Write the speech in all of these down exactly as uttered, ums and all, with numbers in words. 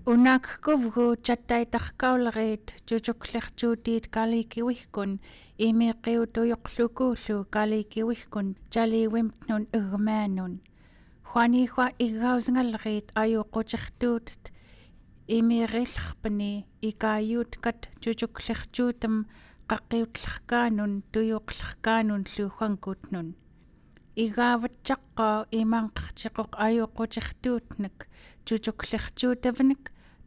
Unak kuvgu cattaitaq kaulrit cucukliqcutit kalikiwihkun imiqiu tuyuqluku lu kalikiwihkun caliwimtnun ugmanun. Juanihua igausngalrit ayuqutiqtut imirilqpni ikaiutkat cucukliqcutum qaqiutlqkanun tuyuqlqkanun lu juankutnun. Igawat caqqo imanqaqciquq ayuqutiqtutnk cucukliqcutavnk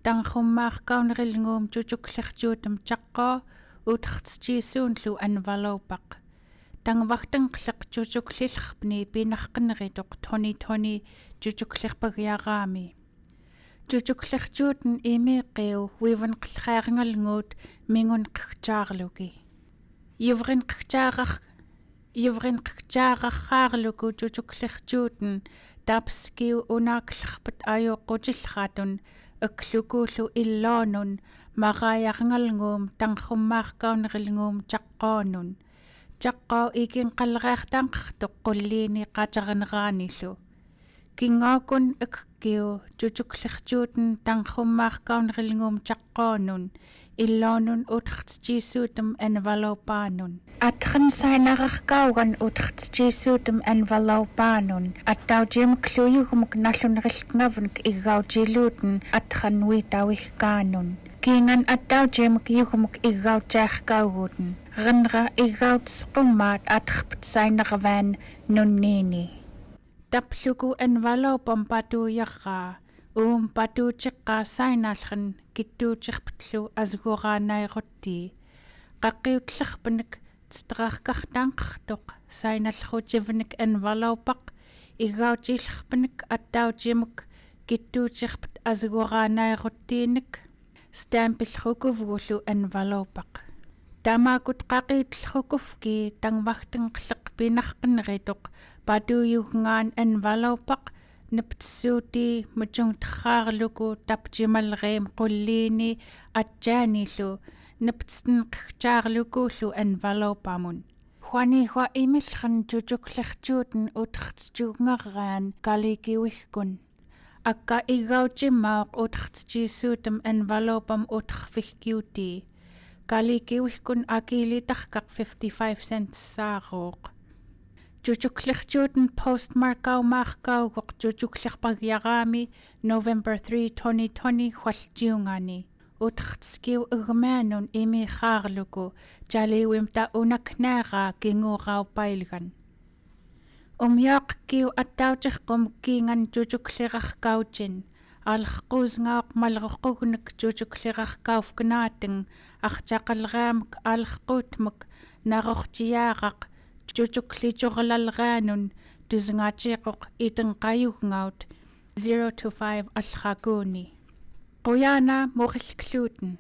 tangxummaqkaunrilngum cucukliqcutum caqqo utqtcisun lu anvalopaq. Tangwaktingqliq cucuklilqpni pinaqinrituq twenty twenty cucukliqpagiarami. Cucukliqcutn imiqiu wiwinqlqirngalngut mingunqkcaarluki. Iwrinqkcaaraq iwrinqkcaaraqaarluku cucukliqcutn tapskiu unaklqpet ayuqutilqatun eklukulu illonun maraiarngalngum tangxummaqkaunrilngum caqqonun. Caqqo ikinqalriaqtanqtuq qullini qacarnerani lu. Kingokun ekkiu cucukliqcutn tangxummaqkaunrilngum caqqonun illonun utqtcisutum anvalopanun. Atqn sainaraqkaugan utqtcisutum anvalopanun attaujimk lu yugmk nalunrilkngavnk igaujilutn atqn witawihkanun. Kingan attaujimk yugmk igaujaqkaugutn. Rinra igautsqummat atqpet sainarvan nunnini. Tapluku anvalopam patuyaqa, uum patuciqqa sainalrn kittutiqptlu asguranairuttii. Qaqiutlqpnk tstraqkaqtanqtuq sainalrutivnk anvalopaq igaujilqpnk attaujimk kittutiqpt asguranairuttiinik. Stampilrukuvgulu anvalopaq. Tamakut qaqiutlrukuvki tangwaktingqliq pinaqinrituq patuyugngan anvalopaq nptsutii mcungtraarluku tapcimalriim qullini atcaani lu nptstnqkcaarluku lu anvalopamun. Juanihua imilrn cucukliqcutn utqtcungaraan kalikiwihkun. Akka igaujimauq utqtcisutum anvalopam utqvihkiutii. Kalikiwihkun akilitarkaq fifty-five cents saaruuq. Cucukliqcutn postmarkaumaarkauguq cucukliqpagiarami November three, twenty twenty, hualciungani. Utqtskiu ugmanun imiqraarluku caliwimta unaknara kinguraupailgan. Umyoqkiu attautiqkum kingan cucukliraqkaujin. Alqusngauq malruqugnk cucukliraqkauvknating, arcaqalramk alqutmk, naruqciaraq, cucuklicurlalranun, tusngaciquq itnqayugngaut, zero to five allrakuni. Quyana murilklutn.